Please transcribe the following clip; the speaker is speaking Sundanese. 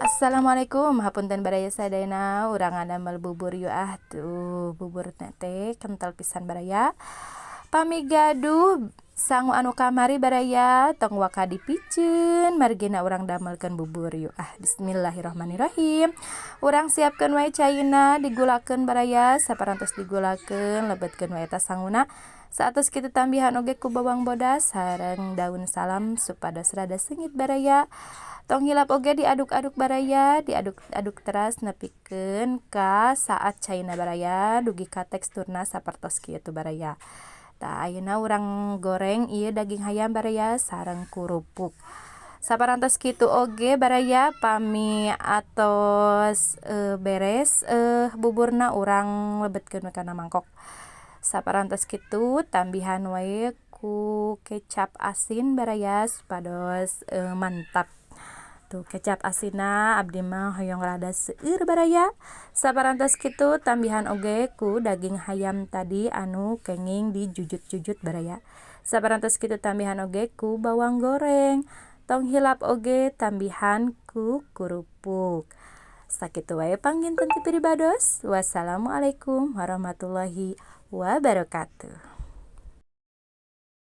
Assalamualaikum, hapunten baraya sadayana. Urang ngadamel bubur yuk ah. Tuh, bubur teh kental pisan, baraya. Pami gaduh sangu anu kamari, baraya, tong waka dipiceun, margina urang damelkeun bubur yuk ah. Bismillahirrahmanirrahim. Urang siapkeun wae caina, digulakeun, baraya. Saparantos digulakeun, lebetkeun wae eta sanguna. Saatos kitu tambihan oge ku bawang bodas sareng daun salam supados rada seungit, baraya. Tong hilap oge diaduk-aduk, baraya, diaduk-aduk teras nepikeun ka saat caina, baraya, dugi ka teksturna sapertos kieu tuh, baraya. Tah, ayeuna urang goreng ieu daging hayam, baraya, sareng kurupuk. Saparantos kitu oge, baraya, pami atos beres buburna, urang lebetkeun we kana mangkok. Saparantos kitu tambihan wae ku kecap asin, baraya, supados mantap. Tuh, kecap asinna abdi mah hoyong rada seueur, baraya. Saparantos kitu tambihan oge ku daging hayam tadi anu kenging dijujut-jujut, baraya. Saparantos kitu tambihan oge ku bawang goreng. Tong hilap oge tambihan ku kerupuk. Sakitu wae panginten ti pribados. Wassalamualaikum warahmatullahi wabarakatuh.